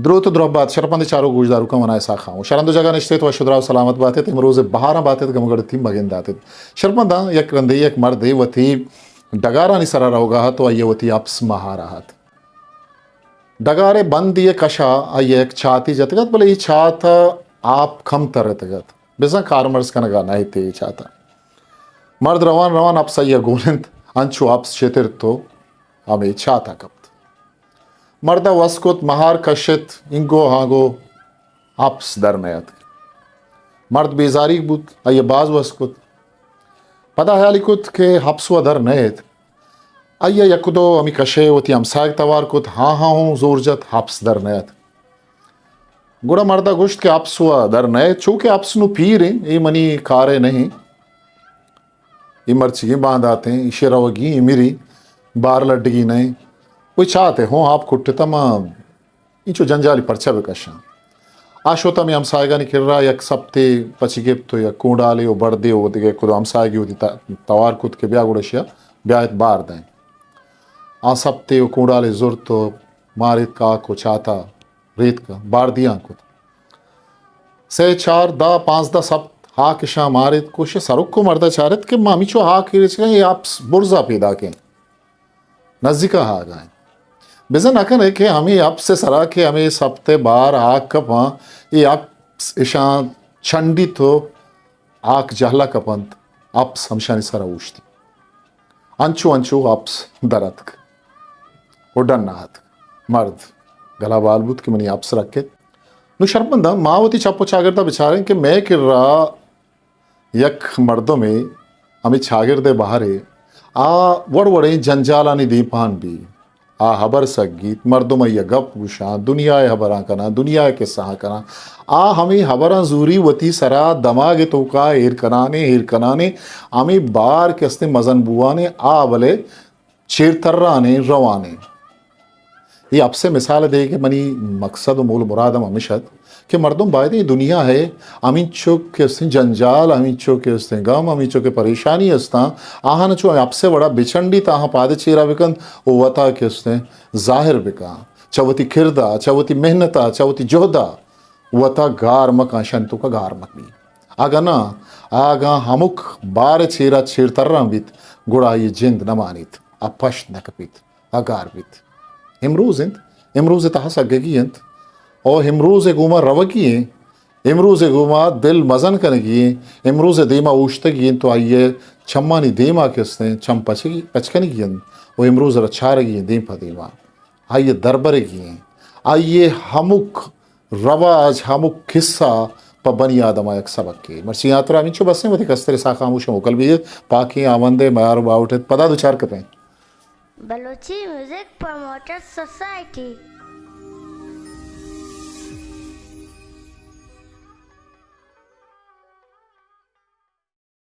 دروت و درہبات شرپمندیں چاروک گوشداروکاں، من آں اسحاق خاموش۔ ہر ہند و جاگہ نشتیت و شدرا و سلامت باتیت۔ امروز بہاراں باتیت گم گڑتی مگنداتیت۔ شرپمنداں یک رندے یک مردے وتی ڈگارانی سرا روگا ات و آئی وتی اپس مہارا ات۔ ڈگارے بندی کشا آئی یک چاتی جتگ ات، بلے اے چات آپ کم تر اتگ ات۔ بزاں کارمرز کنگا نہ ات اے چاتا۔ مرد روان روان اپس آئی گون انت، انچو اپس چترت و ہمے چاتا کپت۔ مردا وس کت، مہار کشت، اینگو ہانگو اپس در نیاتک۔ مرد بیزاریگ بوت، آئی باز وس کت۔ پدا ہیالی کت کہ اپس و در نیت۔ آئی یک دو ہمی کشے وتی ہمساہگ توار کت، ہاں ہاں ہوں زور جت، اپس در نیت۔ گڑا مردا گوشت کہ اپس و در نیت، چو کہ اپس نو پیر انت، اے منی کارے نہیں۔ اے مرچیگیں بانداتیں، ایشی روگی، اے میری، بار لڈگی نئیں۔ وہی چاتے ہوں آپ کٹتا، ما اینچو جنجالی پرچہ بکشاں۔ آ شوت ہمے ہمساہگانی کرا یک سپتے پچی گپت و یک کونڈالے و بردے و دگہ کدو ہمساہگی وتی تا-، توار کت کہ بیا گڑا شیا بیایت بار دئیں۔ آ سپتے و کونڈالے زرت و ماریت کاک و چاتا ریتک، بار دیان کت۔ سے چار، دہ، پانزدہ سپت ہاک اشاں ماریت، کوشے سرک و مردا چارت کہ ما ہمیچو ہاک ریچگاں، اے اپس برزا پیداکیں، نزیکا ہاگا انت۔ بزاں نہ کنے کہ ہمے اپس سرا کہ ہمے سپتے بار ہاک کپاں، اے اپس اشاں چنڈیت و ہاک جہلا کپنت، اپس ہمشانی سرا اوشتی۔ انچو انچو اپس در اتک و ڈن ء اتک۔ مرد گلا بال بوت کہ منی اپس رکت۔ نوں شرپمنداں، ما وتی چپ و چاگرد ء بچاریں کہ مئے کرا یک مردمے ہمے چاگرد ء بہرے آ وڑ وڑیں جنجالانی دیمپان بی۔ آ ہبر سگیت، مردم آئی ء گپ گوشاں، دنیا ء ہبراں کناں، دنیا ء کسہاں کناں۔ آ ہمے ہبراں زوری وتی سرا دماگ ء توکا ایر کنانے، ایر کنانے، ہمے بار کہ استیں مزن بوان ء آ بلے چیر ترانے، روانے۔ اے اپس ء مثال دے کہ منی مقصد و مول مراد ہم ہمیش ات۔ کہ مردم باید ایں دنیا ہے ہمینچو کہ استیں جنجال، ہمینچو کہ استیں غم، ہمینچو کہ پریشانی استاں، آہاں چو اپسے وڑا بچنڈی تاہاں پاد چیرا بکنت و وتا کہ استیں ظاہر بکاں۔ چہ وتی کردا، چہ وتی محنتا، چہ وتی جہدا وتا گار مکاں، شن توکا گار مکنی۔ اگاں نہ، اگاں ہمک بار چیرا چیر تران بیت، گڑا آئی جند نمانیت، آ پشت نکپیت۔ ء گار بیت۔ امروز انت، امروز ء تہا سگگی انت، او امروز ء گوما روگی انت، امروز ء گوما دل مزن کنگی انت، امروز ء دیما اوشتگی انت و آئی ء چمانی دیما کہ استیں چم پچگی، پچ کنگی انت و امروز ء را چارگی انت دیم پہ دیما۔ آئی ء دربرگی انت، آئی ء ہمک رواج، ہمک قصہ پہ بنی آدم ء یک سبکے۔ مرچی آ ترا ہمینچو بس انت، وتی کستر اسحاق خاموش ء موکل بیت، پاکیں ہاوند ء میار و باہوٹ ات، پدا دوچار کپیں۔ Balochi music promoters society.